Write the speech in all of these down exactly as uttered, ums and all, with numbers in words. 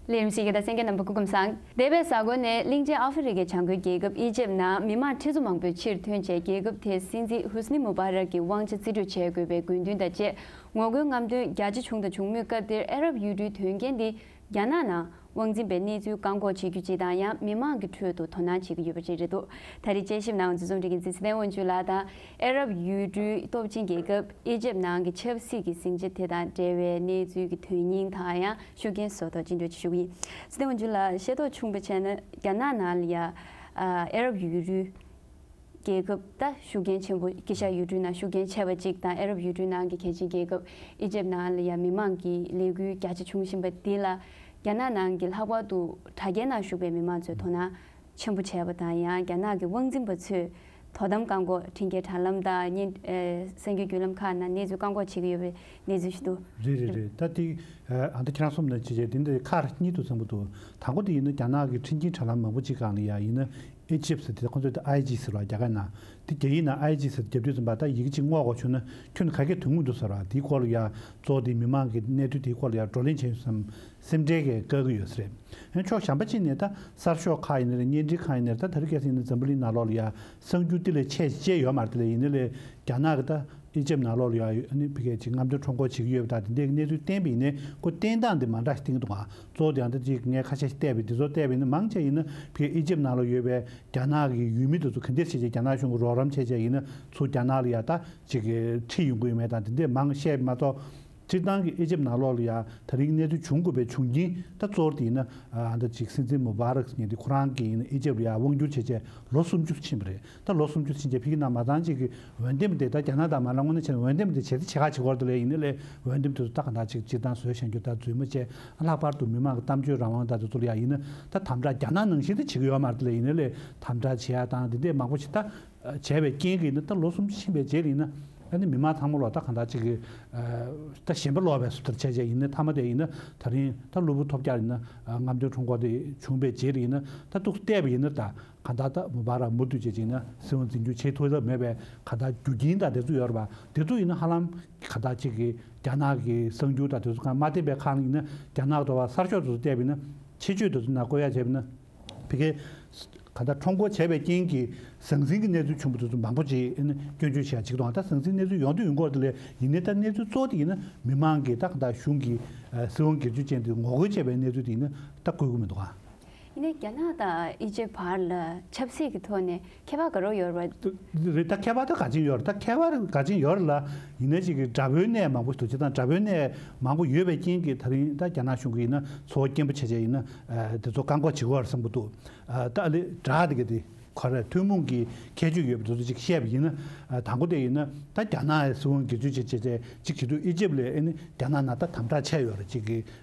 ལས་རིམ་གཟིགས་མཁན་གསན་མཁན་རྣམ་པ་སྐུ་ཁམས་བཟང་། འདས་པའི་གཟའ་འཁོར་ནས་གླིང་ཆེན་ཨ་ཧྥེ་རི་ཁའི་བྱང་ཁུལ་རྒྱལ་ཁབ་ཨི་ཇེབ་ནང་མི་མང་ཁྲི་ཚོ་མང་པོས་ཕྱིར་ཐོན་བྱས། རྒྱལ་ཁབ་དེའི་སྲིད་འཛིན་ཧུ་སི་ནི་མུ་བྷ་རག་གི་དབང་ཆ་རྩིས་སྤྲོད་བྱེད་དགོས་པའི་དགོས་འདུན་དང་བཅས་ངོ་རྒོལ་རྔམ་སྟོན་རྒྱ་ཆེ་བྱུང་དང་བྱུང་མུས། སྐབས་དེར་ཨ་རབ་ཡུལ་གྲུའི་དོན་རྐྱེན་འདི་རྒྱ་ནག་ནང་དབང་འཛིན་པའི་གནས་ཚུལ་བཀག་འགོག་བྱེད་རྒྱུ་ཅིག་དང་། ཡང་མི་མང་གི་ཁྲོད་དུ་དོ་སྣང་བྱེད་ཀྱི་ཡོད་པ་ཅིག་རེད་འདུག་ད་རེས་དཔྱད་ཞིབ་གནང་འཛིན་རྩོམ་སྒྲིག་མཁན་ཚེ་བརྟན་དབང་ཕྱུག་ལགས་དང་། ཨ་རབ་ཡུལ་གྲུའི་སྟོབས་ཆེན་རྒྱལ་ཁབ་ཨི་ཇེབ་ནང་གི་ཆབ་སྲིད་ཀྱི་ཟིང་ཆ་དེ་དང་འབྲེལ་བའི་གནས་ཚུལ་གྱི་དོན་སྙིང་དང་ཡང་ཤུགས་རྐྱེན་བཟོ་ཐོག་ཅི་འདྲ་ཅིག་ཞུ་གི་ཡིན། ཚེ་བརྟན་དབང་ཕྱུག་ལགས། ཤེས་རྟོགས་ཆུང་བ་བྱས་ན། རྒྱ་ནག་ནང་ལ་ཡ་ཨ་རབ་ཡུལ་གྲུའི་རྒྱལ་ཁབ་ད་ཤུགས་རྐྱེན་ཆེན་པོ། དཀྱིལ་ཤར་ཡུལ་གྲུའི་ནང་ཤུགས་རྐྱེན་ཆེ་བ་གཅིག་དང་། ཨ་རབ་ཡུལ་གྲུའི་ནང་གི་གལ་ཆེན་རྒྱལ་ཁབ་ཨི་ཇེབ་ནང་ལ་ཡ་མི་མང་གི་ལས་འགུལ་རྒྱ་ཆེ་བྱུང་བཞིན་པ་འདི་ལ། རྒྱ་ནག་ནང་གི་ལྷག་པར་དུ་དྲ་རྒྱའི་ནང་བཞུགས་པའི་མི་མང་ཚོས་དོ་སྣང་ཆེན་པོ་བྱས་པ་དང་། ཡང་རྒྱ་ནག་གི་དབང་འཛིན་པ་ཚོས་དོ་དམ་བཀག་འགོག་ཁྲིམས་འགལ་དྲ་ལམ་དང་། གཉེན་ཨེ་གསར་འགྱུར་བརྒྱུད་ལམ་ཁག་ནང་གནས་ཚུལ་བཀག་འགོག་བྱེད་ཀྱི་ཡོད་པའི་གནས་ཚུལ་ཞིག་འདུག་རེད་རེད་རེད། ད་དེ་ཨ་ད་ཁྱེད་རང་གསུངས་ནང་བྱས་རྗེས་དེ་འདྲའི་ཁག་གཉིས་འདུག་བསམ་གྱི་འདུག་དང་པོ་དེ་ཡིན་ན་རྒྱ་ནག་གི་ཁྲིམས་འགལ་དྲ་ལམ་མང་པོ་ཅིག་སྒང་ལ་ཡ་ཡིན་ན། ཨི་ཇིབ་ཟེར་དེ་ཁོང་ཚོས་དེ་ཨའི་ཇི་ཟེར་བ་རྒྱ་སྐད་ནང་། དེ་རྒྱ་ཡིག་ནང་ཨའི་ཇི་ཟེར་རྒྱབ་དུས་ཙམ་པ་ད་ཡི་གེ་གཅིག་བསྔོག་དགོས་བྱུང་ན་ཁྱོན་ནས་ག་གེ་དོན་དངོས་འདུག་ཟེར་བ། དེའི་སྐོར་ལ་ཡ་གཙོ་བོ་དེ་མི་མང་གི་གནས་ཚུལ་དེའི་སྐོར་ལ་ཡ་བགྲོ་གླེང་བྱས་ཡོད་བསམ། སེམས་ཁྲལ་གྱི་བཀག་གི་ཡོད་ས་རེད། ཡང་ཕྱོགས་གཞན་པ་གཅིག་ནས་ད་གསར་ཤོག་ཁག་ཡིན་ན་རེད། བརྙན་འཕྲིན་ཁག་ཡིན་ན་རེད། ད་དེ་རིང་ཁ་སང་ཡིན་ན་འཛམ་བུ་གླིང་ནང་ལོགས་ལ་ཡ་གསར་འགྱུར་དེ་ལས་ཆེ་ཆེ་ཡོད་མ་རེད། དེ་ལས་ཡིན་ན་ལས་རྒྱ་ནག་གི་ད་ཨི་ཇེབ་ནང་ལོགས་ལ་ཡ་ཨ་ནི་ཕ་གིའི་ཅིག་རྔམ་སྟོན་ཁྲོམ་སྐོར་བྱེད་ཀྱི་ཡོད་པ་དང་། དེ་འདྲའི་གནས་ཚུལ་བསྟན་པ་ཡིན་ནའི་ཁོ་བསྟན་སྟངས་དེ་མ་འདྲ་ཞིག་བསྟན་གྱི་འདུག་ག་གཙོ་བོ་དེ་ཡང་ད་ཅིག་ངས་ཁ་ཤས་ཤིག་བལྟས་པས། དེ་ཚོ་བལྟས་པ་ཡིན་ན་མང་ཆེ་ཡིན་ན་ཕ་གིའི་ཨི་ཇེབ་ནང་ལ་ཡོད་པའི་རྒྱ་ནག་གི་ཡུལ་མི་དེ་ཚོ་ག་འདྲས་བྱས་བྱས་རྒྱ་ནག་གཞུང་གི་རོགས་རམ་བྱས་བྱས་ཡིན་ན་ཚུར་རྒྱ་ནག་ལ་ཡ་ད་ཅིག་ཁྲིད་ཡོང་གི་ཡོད་མེད་དང་། དེ་འདྲས་མང་བཤད་མ་གཏོགས། སྤྱིར་བཏང་གི་ཨི་ཇེབ་ནང་ལོགས་ལ་ཡ་ད་རིང་གནས་ཚུལ་བྱུང་དགོས་པའི་བྱུང་རྐྱེན་ད་གཙོ་བོ་དེ་ཡིན་ན། ཨ་ད་ཅིག་སྲིད་འཛིན་མུ་བྷ་རག་ཟེར་མཁན་དེ་ཁོ་རང་གིས་ཡིན་ན་ཨི་ཇེབ་ལ་ཡ་དབང་བསྒྱུར་བྱས་བྱས་ལོ་སུམ་ཅུ་ཕྱིན་པ་རེད། ད་ལོ་སུམ་ཅུ་ཕྱིན་བྱས་ཕ་གི་ནང་མ་ཚང་ཅིག་གི་འོས་འདེམས་དེ་ད་རྒྱ་ནག་དང་མ་ལ་དངོས་གནས་བྱས་ན་འོས་འདེམས་དེ་བྱེད་ཚེ་བྱེད་ཁ་བྱེད་སྐོར་དེ་ལས་ཡིན་ན་ལས། འོས་འདེམས་དེ་ཚོ་ད་གང་ལྟར་ཅིག་སྤྱིར་བཏང་བཟོས་བཞག་རྒྱུ་ད་རྫུན་མ་བྱས། ལྷག་པར་དུ་མི་མང་གི་གཏམ་བརྗོད་རང་དབང་དང་དེ་ཚོ་ལ་ཡ་ཡིན་ན་ད་དམ་དྲག་རྒྱ་ནག་ནང་བཞིན་དུ་བྱེད་ཀྱི་ཡོད་མ་རེད། དེ་ལས་ཡིན་ན་ལས་དམ་དྲག་བྱེད་ཡ་དང་དེ་འདྲས་མང་པོ་ཞིག་ད་བྱས་པའི་རྐྱེན་གྱིས་ཡིན་ན། ད་ལོ་སུམ་ཅུ་ཕྱིན་པའི་རྗེས་ལ་ཡིན་ན་ཨ་ནི་མི་མང་ཚང་མ་ལོ་ད་གང་ལྟར་ཅིག་གི་ད་ཞེན་པ་ལོག་པའི་བཟོ་ལྟར་བྱས་བྱས་ཡིན་ན། མཐའ་མ་དེ་ཡིན་ན་ད་རིང་ད་གློ་བུར་ཐོལ་རྒྱག་ཡིན་ན་རྔམ་སྟོན་ཁྲོམ་སྐོར་དེ་བྱུང་བའི་རྗེས་ལ་ཡིན་ན། ད་ཏོག་ཙམ་བལྟས་པ་ཡིན་ན་ད་གང་ལྟར་ད་མུ་བྷ་རག་མུ་མཐུད་བྱས་བྱས་ཡིན་ན་སྲིད་དབང་འཛིན་སྐྱོང་བྱེད་ཐུབ་ཐབས་མེད་པའི་གང་ལྟར་རྒྱུ་རྐྱེན་དང་དེ་ཚོ་ཡོད་རེད་པ། དེ་ཚོ་ཡིན་ན་ཧ་ལམ་གང་ལྟར་ཅིག་གི་རྒྱ་ནག་གི་གསར་འགྱུར་དང་དེ་ཚོ་གང་མ་བསྟན་པའི་ཁག་ཡིན་ན། རྒྱ་ནག་ཐོག་གསར་ཤོག་དེ་ཚོ་བལྟས་པ་ཡིན་ན། ཆེད་བརྗོད་དེ་ཚོ་ནང་བཀོད་ཡ་བྱས་པ་ཡིན་ན། ཕ་གིའི་གང་ལྟར་ཁྲོམ་སྐོར་བྱས་པའི་རྐྱེན་གྱིས་ཟང་ཟིང་གི་གནས་ཚུལ་བྱུང་བ་དེ་ཚོ་མང་པོ་ཅིག་ཨ་ནི་སྐྱོན་བརྗོད་བྱས་ཅིག་དང་། ད་ཟང་ཟིང་གནས་ཚུལ་ཡོང་དུས་ཡོང་སྐོར་དེ་ལས་ཡིན་ནའི་ད་གནས་ཚུལ་གཙོ་བོ་དེ་ཡིན་ན་མི་མང་གིས་ད་གང་ལྟར་གཞུང་གི་ཨ་སྲིད་དབང་སྒེར་གཅོད་ཅན་དེ་ངོ་རྒོལ་བྱས་པའི་གནས་ཚུལ་དེ་ཡིན་ན་ད་བཀོད་ཀྱི་མི་འདུག་ག་ཡིན་ནའི་རྒྱ་ནག་དང་ཨི་ཇེབ་བར་ལ་ཆབ་སྲིད་ཀྱི་ཐོག་ནས་ཁྱད་པར་ག་རེ་ཡོད་རེད་པ། རེད། ད་ཁྱད་པར་ད་ག་ཅིག་ཡོད་རེད། ད་ཁྱད་པར་ག་ཅིག་ཡོད་རེད་ལ། ཡིན་ནའི་ཅིག་གི་དགྲ་བོའི་གནས་མང་པོ་ཞིག་འདུག་ཅིག་དང་། དགྲ་བོའི་གནས་མང་པོ་ཡོད་པའི་རྐྱེན་གྱིས་ད་རིང་ད་རྒྱ་ནག་གཞུང་གིས་ཡིན་ན་ཚོར་བ་སྐྱེན་པོ་བྱས་བྱས་ཡིན་ན་ཨ་དེ་ཚོ་བཀག་འགོག་བྱེད་དགོས་རེད་བསམ་གྱི་འདུག་ཨ་ད་ཨ་ལེ་དགྲ་དེ་ག་དེ་ག་རེ་ཐུན་མོང་གི་ཁྱད་ཆོས་ཡོད་པ་དེ་ཚོ་ཅིག་བཤད་པ་ཡིན་ན། ཨ་དང་པོ་དེ་ཡིན་ན་ད་རྒྱ་ནག་གི་སྲིད་དབང་སྒེར་གཅོད་བྱེད་བྱེད་བྱེད་ཅིག་བྱེད་དུས་ཨི་ཇེབ་ལ་ཨ་ནི་རྒྱ་ནག་ནང་ད་དམ་དྲག་ཆགས་ཡོད་རེད། ཅིག་གི་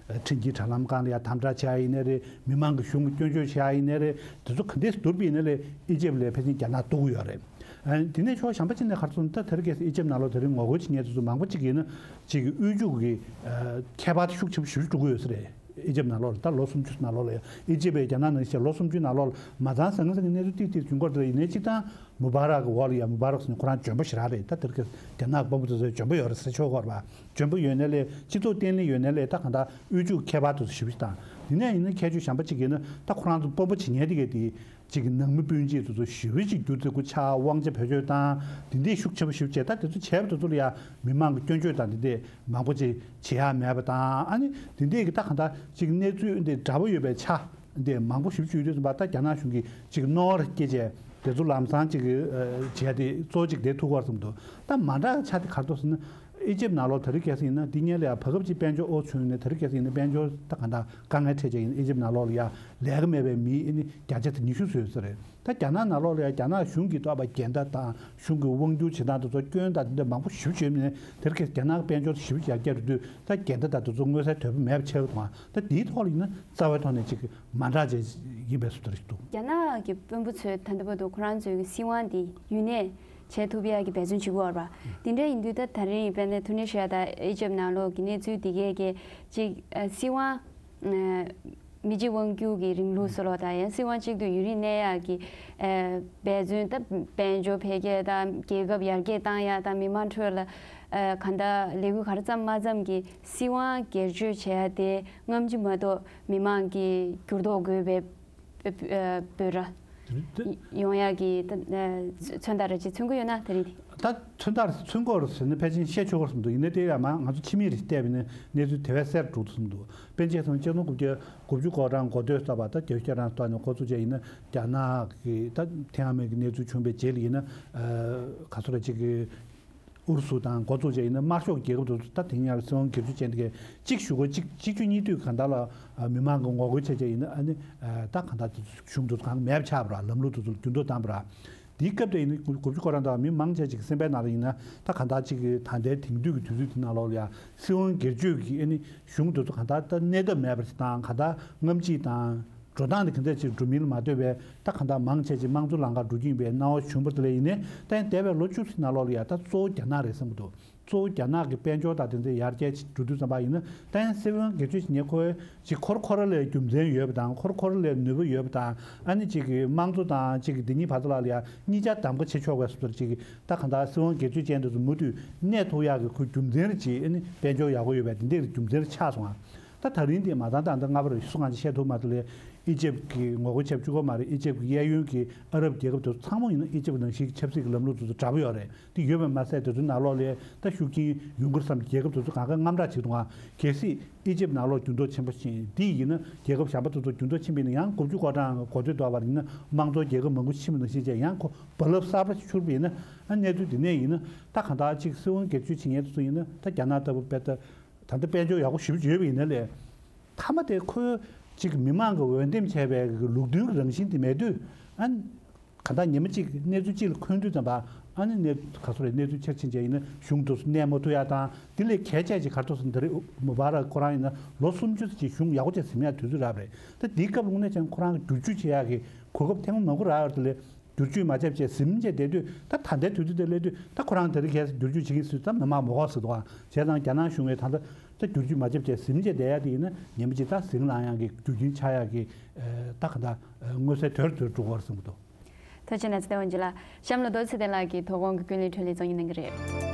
ཁྲིམས་ཀྱི་དྲ་ལམ་སྒང་ལ་ཡ་དམ་དྲག་བྱེད་ཡ་ཡིན་ནའི་རེད། མི་མང་གི་གཞུང་གི་སྐྱོན་བརྗོད་བྱེད་ཡ་ཡིན་ནའི་རེད། དེ་ཚོ་ག་འདྲས་བསྡུར་བ་ཡིན་ནའི་ལས་ཨི་ཇེབ་ལས་ཕལ་ཆེར་རྒྱ་ནག་སྡུག་གི་ཡོད་རེད། ཨ་དེ་ནས་ཕྱོགས་གཞན་པ་ཅིག་ནས་ག་རེ་ཟེར་ན། ད་དེ་རིང་ཁ་སང་ཨི་ཇེབ་ནང་ལོགས་དེ་རིང་ངོ་རྒོལ་བྱེད་མཁན་དེ་ཚོ་མང་པོ་ཅིག་ཡིན་ན་ཅིག་གི་དབུལ་ཕྱུག་གི་ཨ་ཁྱད་པར་དེ་ཤུགས་ཆེན་པོ་ཞེ་པོ་ཅིག་འགྲོ་གི་ཡོད་ས་རེད། ཨི་ཇེབ་ནང་ལོགས་ལ་ད་ལོ་སུམ་ཅུ་ནང་ལོགས་ལ་ཡ། ཨི་ཇེབ་པས་རྒྱ་ནག་ནང་བཞིན་ལོ་སུམ་ཅུའི་ནང་ལོགས་ལ་མ་ཚང་ཟང་ཟིང་གི་གནས་ཚུལ་ཏིག་ཏིག་བྱུང་སྐོར་དེ་ལ་ཡིན་ནའི་སྤྱིར་བཏང་མུ་བྷ་རག་གི་འོག་ལ་ཡ། མུ་བྷ་རག་ཟེར་ན་ཁོ་རང་འཇོན་པོ་ཞེ་དྲག་རེད། ད་དེ་རིང་ཁ་སང་རྒྱ་ནག་གི་དཔོན་པོ་དེ་ཚོ་འཇོན་པོ་ཡོད་རེད་ཟེར་ཆོག་གི་རེད་པ། འཇོན་པོ་ཡོད་ནའི་ལས་སྤྱི་ཚོགས་བརྟན་ལྷིང་ཡོད་ནའི་ལས་ད་གང་ལྟར་དབུལ་ཕྱུག་ཁྱད་པར་དེ་ཚོ་ཞེ་པོ་ཅིག་དང་། དེ་ནས་ཡིན་ན་ཁྱད་ཆོས་གཞན་པ་ཅིག་ཡིན་ན་ད་ཁོ་རང་ཚོ་དཔོན་པོ་བྱེད་མཁན་དེ་གས་དེ་ཅིག་གི་ནང་མི་སྤུན་མཆེད་དེ་ཚོ་ཞེ་པོ་ཅིག་སྒྱུ་རྩལ་སྐུ་ཆག་དབང་ཆ་བེད་སྤྱོད་བཏང་། དེ་འདྲས་ཤུགས་ཆེན་པོ་ཞེ་པོ་བྱས། ད་དེ་ཚོ་བྱས་པ་དེ་ཚོ་ལ་ཡ་མི་མང་གི་སྐྱོན་བརྗོད་དང་དེ་འདྲས་མང་པོ་ཅིག་བྱེད་ཡ་མེད་པ་དང་། ཨ་ནི་དེ་འདྲས་ཀྱི་ད་གང་ལྟར་ཅིག་གནས་ཚུལ་འདི་འདྲ་པོ་ཡོད་པའི་ཆ་འདི་མང་པོ་ཞེ་པོ་ཅིག་ཡོད་དུས་ཙམ་པ། ད་རྒྱ་ནག་གཞུང་གིས་ཅིག་རྣོ་བ་སྐྱེས་བྱས་དེ་ཚོ་ལམ་སང་ཅིག་གི་ཨ་བྱས་ཏེ་གཙོ་བོ་ཅིག་དེ་ཐུག་གོ་བསམ་འདུག་ད་མ་འདྲ་བའི་ཆ་དེ་ག་རེ་འདུག་ཟེར་ན། ཨི་ཇེབ་ནང་ལོགས་དེ་རིང་ཁ་སང་ཡིན་ན་འདི་སྔོན་ལ་ཡ་བར་སྐབས་ཅིག་དཔལ་འབྱོར་ཨོ་བྱུང་ནས། དེ་རིང་ཁ་སང་ཡིན་ན་དཔལ་འབྱོར་ད་གང་ལྟར་དཀའ་ངལ་འཕྲད་བྱས་ཡིན། ཨི་ཇེབ་ནང་ལོགས་ལ་ཡ་ལས་ཀ་མེད་པའི་མི་ཨ་ནི་བརྒྱ་ཆ་དེ་ཉི་ཤུ་བཟོས་ཡོད་ས་རེད། ད་རྒྱ་ནག་ནང་ལོགས་ལ་ཡ་རྒྱ་ནག་གཞུང་གིས་ཐོབ་པའི་འགལ་ཟླ་དང་། གཞུང་གི་དབང་སྒྱུར་བྱེད་སྟངས་དེ་ཚོ་སྐྱོན་དང་དེ་འདྲ་མང་པོ་ཞེ་པོ་ཅིག་ཡོད་ནས། དེ་རིང་ཁ་སང་རྒྱ་ནག་གི་དཔལ་འབྱོར་ཞེ་པོ་ཅིག་ཡར་རྒྱས་འགྲོ་དུས་ད་འགལ་ཟླ་དང་དེ་ཚོ་མངོན་གསལ་དོད་པོ་མེད་པ་ཆགས་ཀྱི་འདུག་ད་དེའི་ཐོག་ལ་ཡིན་ན་རྩ་བའི་ཐོག་ནས་ཅིག་མ་འདྲ་ཅིག་ཡིན་པའི་བཟོ་འདྲ་ཞིག་འདུག་རྒྱ་ནག་གི་དཔོན་པོ་ཚོས་ད་ལྟ་བར་དུ་ཁོ་རང་ཚོའི་སྲིད་དབང་འདི་ཡུན་གནས་བྱེད་ཐུབ་ཡག་གི་འབད་བརྩོན་བྱེད་ཀྱི་ཡོད་རེད་པ། དེ་འདྲ་ཡིན་དུས་ད་ད་རིང་དཔེར་ན་ཐུ་ནི་ཤི་ཡ་དང་ཨི་ཇེབ་ནང་ལོགས་ཀྱི་གནས་ཚུལ་འདི་གས་ཀྱི་ཅིག་ཨ་སྲིད་དབང་ཨ་མི་གཅིག་དབང་སྒྱུར་གྱི་རིང་ལུགས་སུ་ལོ་དང་། ཡང་སྲིད་དབང་གཅིག་ཏུ་ཡུན་རིང་གནས་ཡག་གི་ཨ་འབད་བརྩོན་དང་། དཔལ་འབྱོར་འཕེལ་རྒྱས་དང་། རྒྱལ་ཁབ་ཡར་རྒྱས་བཏང་ཡག་དང་། མི་མང་ཁྲོད་ལ་ ཨ་གང་ལྟར་ལས་འགུལ་ག་རེ་བརྩམས་མ་བརྩམས་ཀྱི་སྲིད་དབང་སྒེར་གཅོད་བྱས་ཏེ་རྔམ་བརྗིད་མ་གཏོགས་མི་མང་གི་འགྱུར་ལྡོག་དགོས་པའི་ཨ་འབོད་ར་དེ་ཡོང་ཡག་གི་ཨ་མཚོན་རྟགས་རེ་ཅིག་མཚོན་གྱི་ཡོད་ན། དེ་རིང་དེ། ད་མཚོན་རྟགས་མཚོན་གྱི་ཡོད་རེད་ཟེར་ན་ཕལ་ཆེར་བཤད་ཆོག་གི་རེད་བསམ་འདུག་ཡིན་ནའི་དེ་ཡང་མ་ང་ཚོ་ཕྱི་མིག་རེ་བལྟས་པ་ཡིན་ན་གནས་ཚུལ་དེ་བས་གསལ་འགྲོ་འདུག་བསམ་འདུག་དཔེར་ན་ཆ་བཞག་ན་ཆིག་སྟོང་དགུ་བརྒྱ་དགུ་བཅུ་གོ་གྲངས་འགོ་སྟོད་ལྟ་བ་ད་བརྒྱད་ཅུ་གྱ་གྲངས་ལྟ་ནས་འགོ་བཙུགས་བྱས་ཡིན་ན་རྒྱ་ནག་གི་ད་ཐེངས་མ་གི་གནས་ཚུལ་བྱུང་བའི་རྗེས་ལ་ཡིན་ན་ག་ཚོད་རེ་ཅིག་གི་ཨུ་རུ་སུ་དང་འགོ་བཙུགས་བྱས་ཡིན་ན་དམར་ཤོག་རྒྱལ་ཁབ་དེ་ཚོ་ད་དེང་ཡང་སྲིད་དབང་སྒེར་གཅོད་ཅན་དེ་གས་གཅིག་གཞུག་གུ་གཅིག་གཅིག་མཇུག་གཉིས་མཐུད་གང་ལྟར་ལ་མི་མང་གི་ངོ་རྒོལ་བྱས་བྱས་ཡིན་ན་ཨ་ནི་ད་གང་ལྟར་དེ་ཚོ་གཞུང་དེ་ཚོ་གང་མེད་པ་ཆགས་པ་ར་ལམ་ལུགས་དེ་ཚོ་འགྱུར་ལྡོག་བཏང་པ་ར། དེའི་སྐབས་དེ་ཡིན་ན་དགུ་བཅུ་གོ་གྲངས་དང་མི་མང་ཆེ་ཅིག་གི་སེམས་པའི་ནང་ལ་ཡིན་ན་ད་གང་ལྟར་ཅིག་གི་ད་ལྟའི་དེང་དུས་ཀྱི་དུས་ཚོད་དེ་ནང་ལོགས་ལ་ཡང་སྲིད་དབང་སྒེར་གཅོད་ཀྱི་ཨ་ནི་གཞུང་དེ་ཚོ་གང་ལྟར་ད་གནས་སྟངས་མེད་པ་ཞིག་དང་གང་ལྟར་རྔམ་བརྗིད་དང་། འགྲོ་སྟངས་དེ་ག་འདྲ་ཅིག་འགྲོ་མིན་ལ་མ་ལྟོས་པའི་ད་གང་ལྟར་མང་ཆེ་ཅིག་དམངས་གཙོ་ལམ་ཁར་འགྲོ་གི་ཡིན་པའི་སྣང་བ་བྱུང་བ་དེ་ལས་ཡིན་ནའི་ད་ཡང་འདས་པའི་ལོ་བཅུ་ཙམ་ནང་ལོགས་ལ་ཡང་ད་གཙོ་བོ་རྒྱ་ནག་རེད་བསམ་གྱི་འདུག་གཙོ་བོ་རྒྱ་ནག་གི་དཔལ་འབྱོར་དང་དེ་ཚོའི་ཡར་རྒྱས་ཅིག་འགྲོ་དུས་ཙམ་པ་ཡིན་ན་ད་ཡང་སྲིད་དབང་སྒེར་གཅོད་བྱེད་མཁན་ཁོ་ཅིག་ཁོ་ར་ཁོ་ར་ལ་རྒྱུ་མཚན་ཡོད་པ་དང་ཁོ་ར་ཁོ་ར་ལ་ནུས་པ་ཡོད་པ་དང་ཨ་ནི་ཅིག་གི་དམངས་གཙོ་དང་ཅིག་གི་འདི་གཉིས་བར་དུ་ལ་ལ་ཡང་གཉིས་ཆ་གདམ་ག་བྱེད་ཆོག་པའི་བཟོ་འདྲ་ཅིག་གི་ད་གང་ལྟར་སྲིད་དབང་སྒེར་གཅོད་ཅན་དེ་ཚོ་མུ་མཐུད་གནས་ཐུབ་ཡག་གི་ཁོ་རྒྱུ་མཚན་རེ་ཅིག་ཨ་ནི་དཔལ་འབྱོར་ཡག་པོ་ཡོད་པའི་དེ་འདྲའི་རྒྱུ་མཚན་རེ་ཆགས་སོང་ཨ། ད་ད་རིང་དེ་མ་ཚང་ད་ལྟ་སྔ་པར་སུ་གང་ཅིག་བཤད་ཐུབ་མ་ཐུབ་ལས་ཨི་ཇེབ་ཀྱི་ངོ་རྒོལ་བྱས་བཅུག་གི་མ་རེད། ཨི་ཇེབ་ཀྱི་གཡས་གཡོན་གྱི་ཨ་རབ་རྒྱལ་ཁབ་དེ་ཚོ་ཚང་མ་ཡིན་ན་ཨི་ཇེབ་ནང་བཞིན་གྱི་ཆབ་སྲིད་ཀྱི་ལམ་ལུགས་དེ་ཚོ་འདྲ་པོ་ཡོད་རེད། དེ་ཡོད་པ་མ་ཟད་དེ་ཚོའི་ནང་ལོགས་ལས་ད་ཤུགས་རྐྱེན་ཡོང་གི་རེད་བསམ་པའི་རྒྱལ་ཁབ་དེ་ཚོ་གང་ག་དངངས་སྐྲག་བྱེད་འདུག་ག་གལ་སྲིད་ཨི་ཇེབ་ནང་ལོགས་འགྱུར་ལྡོག་ཆེན་པོ་ཕྱིན་འདི་ཡིན་ན་རྒྱལ་ཁབ་གཞན་པ་དེ་ཚོ་འགྱུར་ལྡོག་ཕྱིན་པ་ཡིན་ན་ཡང་དགུ་བཅུ་གོ་གྲངས་གོ་ཐོས་ཐོག་བར་ཡིན་ན་དམངས་གཙོ་རྒྱལ་ཁབ་མང་པོ་ཕྱིན་པ་ནང་བཞིན་བྱས་ཡང་ཁོ་རྦ་རླབས་གསར་པ་ཞིག་འཕྱུར་བ་ཡིན་ན་ཨ་གནས་ཚུལ་འདི་ནས་ཡིན་ན་ད་གང་ལྟར་ཅིག་སྲིད་དབང་སྒེར་གཅོད་བྱེད་མཁན་དེ་ཚོ་ཡིན་ན་ད་རྒྱ་ནག་ལྟ་བུ་དཔེ་ད། ད་ལྟ་དཔལ་འབྱོར་ཡག་པོ་ཞེ་པོ་ཅིག་ཡོད་པ་ཡིན་ན་ལས། མཐའ་མ་དེ་ཁོས་ཅིག་མི་མང་གི་འོས་འདེམས་བྱས་པའི་ལུགས་མཐུན་གྱི་རང་བཞིན་དེ་མེད་དུས་ཨ་ནི་ག་ད་ཉི་མ་གཅིག་གནས་ཚུལ་གཅིག་ལ་འཁོན་དུས་ཙམ་པ་ཨ་ནི་གནས་ག་སོ་རེད་གནས་ཚུལ་ཆེར་ཕྱིན་བྱས་ཡིན་ན་གཞུང་དུ་གནས་མ་ཐུབ་ཡག་དང་དེ་ལས་གལ་ཆེ་ཅིག་ག་རེ་འདུག་ཟེར་ན་ད་རེས་མུ་བ་ར་ཁོ་རང་ཡིན་ན་ལོ་སུམ་ཅུ་ཙམ་ཅིག་གཞུང་ཡག་པོ་ཅིག་ཟིན་ཡག་དུས་ཚོད་རག་པ་རེད། ད་དེའི་སྐབས་ལ་དངོས་གནས་བྱས་ན་ཁོ་རང་གི་བསྒྱུར་བཅོས་བྱེད་ཡག་གི་གོ་སྐབས་ཐེངས་མ་མང་པོ་རག་ཡོད་རེད་དེ་ལས། བསྒྱུར་བཅོས་མ་བརྒྱབ་བྱས་ཟིན་བྱས་བསྡད་དུས་ད་ད་ལྟའི་དུས་ཚོད་དེ་སླེབས་དུས་ད་ཁོ་རང་དེ་རིང་ཁ་སང་བསྒྱུར་བཅོས་བྱེད་ཀྱི་ཟེར་ད་མི་མང་མོ་གོ་ཟེར་འདུག་ཨ། བྱས་ཙང་རྒྱ་ནག་གཞུང་གིས་ད་ལྟ་ད་བསྒྱུར་བཅོས་མ་བརྒྱབ་བྱས་ཟིན་བྱས་བསྡད་ཡ་དེ་ཡིན་ན་ཉིན་མོ་ཅིག་ད་ཟིང་ལངས་ཡག་གི་རྒྱུ་རྐྱེན་ཆགས་ཡག་གི་ད་ག་ད་མངོན་གསལ་དོད་དུ་འགྲོ་གི་རེད་གསུངས་འདུག་ཐུགས་རྗེ་གནང་ཚེ་བརྟན་དབང་ཕྱུག་ལགས། གཤམ་ལ་རྡོ་རྗེ་ཚེ་བརྟན་ལགས་ཀྱིས་དོ་དགོང་གི་ཀུན་གླེང་འཕྲིན་ལས་གཙོ་གཉེར་གནང་གི་རེད།